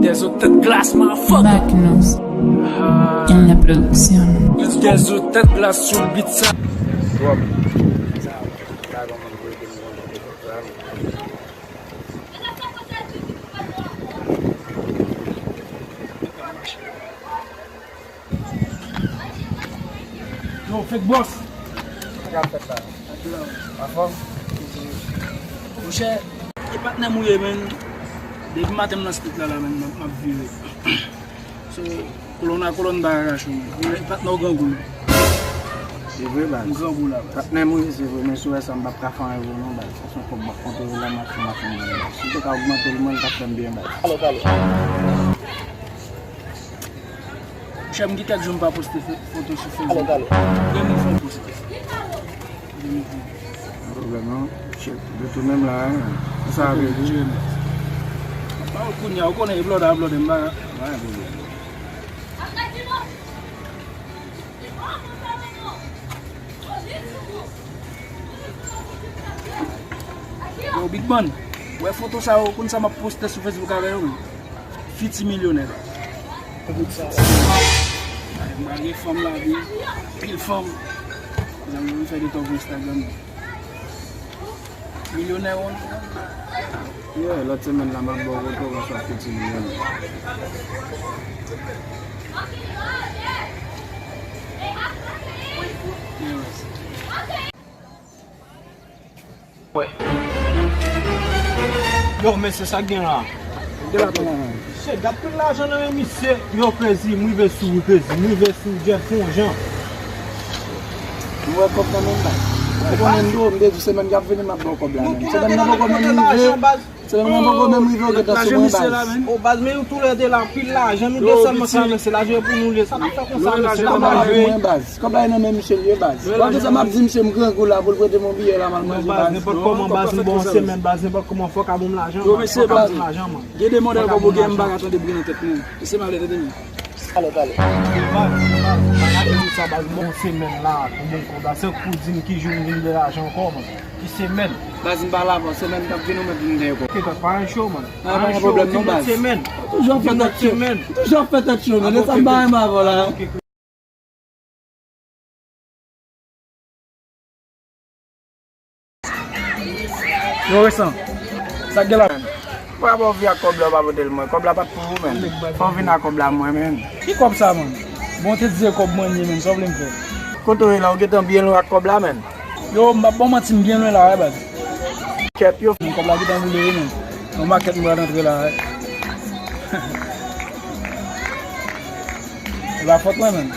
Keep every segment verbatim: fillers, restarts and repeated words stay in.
Dèzo tèt glas, motherfucker. Magnus en la producción. Dèzo tèt glas sou beat sa. Yo, Fake Boss. Sa k ap fèt la? Anfòm? Monchè, e patnè m ou ye, menn. Depi maten m nan street la, la, menn, m ap, m ap vire. So, kolòn a kolòn pa ka rache w, menn. E patnè w grangou. Se vre, baz. M grangou la, baz. Patnè m ou ye, se vre, men si w wè sa, m p ap ka fè anyen pou w non, baz. Se yon kòb m ap konte la, m ap fè, m ap fè, m ap fè. Si w te ka ogmante l, mwen, l t ap fè m byen, baz. Alo, alo. Chè, m gen kèk jou m pa poste fo-, foto sou Facebook. Alo, alo. Demen fè yon post. Demen fè yon post. Pa pwoblèm non. Chè, retounen m la, hein. Sa vle di. Pa w kounye a, ou konnen e blòda, blòda, m pa, pa gen pwoblèm. Yo, Big Man, wè foto sa yo, konn sa m ap poste sou Facebook avè yo, men. Fiti milyonè. Ay, m gen fanm la, wi. Pil fanm. Zanmi, m fè de tan pou Instagram. Milyonè, on. Yeah, lòt semèn la, m ap ba w referans ak Fiti milyonè. Yeah, man. Yo, mesye, sa k gen la? Gen la tou, man. Mesye, gad pil lajan nan men misye. Yo, Crazy, m rive sou ou, Crazy. M rive sou ou, Jeff, fè yon jan. Ou wè kòb nan men m, baz. Ou konnen m di w, m te di semèn k ap vini, m ap ba w kòb la, men. Semèn nan poko menm rive. Semèn nan poko menm rive, ou gentan sou mwen, baz. O, baz, men ou toulède la, pil lajan, nou de sèlman sa, mesye, lajan pou nou liye. Sa n ap fè konsa, mesye, n ap manje. Kòb la nan men misye l ye, baz. Ou pa gen sa m ap di misye, m grangou la pou l prete m yon biyè la, m al manje, baz. Nenpòt kòman, baz, m ba w yon semèn, baz, nenpòt kòman, fòk a ban m lajan, baz, fòk a ban m lajan, man. Gen de modèl kòb ou gen, m pa ka tande bri nan tèt mwen. E se malè, tande mwen. Alò, alò. Baz, baz, pa gade sa, baz, m ba w yon semèn la, pou ban m kòb la. Se ou k pou di m ki jou m vin gen lajan ankò, man. Ki semèn? Baz, m pa la avan semèn k ap vini, ou mèt vin gen kòb. Ok, pa gen cho, man. Pa gen pwoblèm non, baz. Semèn. Toujou ap fè tèt cho. Toujou ap fè tèt cho, man. E sa m pa renmen avè w la. Yo, Resan, sa k gen la? Mwen ap anvi ak kòb la, w pa pote l mwen. Kòb la pa t pou ou, menn. Fò w vin ak kòb la mwen, menn. Ki kòb sa, man? Bon, te di se kòb mwen ye, menn. Sa w vle m fè? Kote w ye la, ou gentan byen lwen ak kòb la, menn. Yo, m p ap ba w manti, m byen lwen la, wi, baz. Kèt yo. Menn, kòb la gentan boule, wi, menn. Nan makèt m pral antre la, wi. E pa fòt mwen, menn.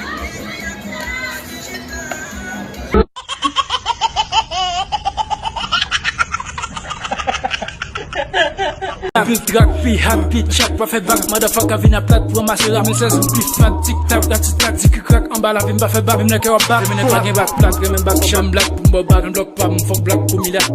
Pi trak, pi hak, pi tchak, pa fè bak, motherfucker vin ap plat, pou ranmase ramen sèz ou pi fat, tik tak, la ti tak, di krik krak, anba lavi m pa fè bak, renmen nèg k ap bat, renmen nèg pa gen bak plat, renmen bak chanm blak, pou m ba w bak, yon blòk pa m, fòk blak pou milat.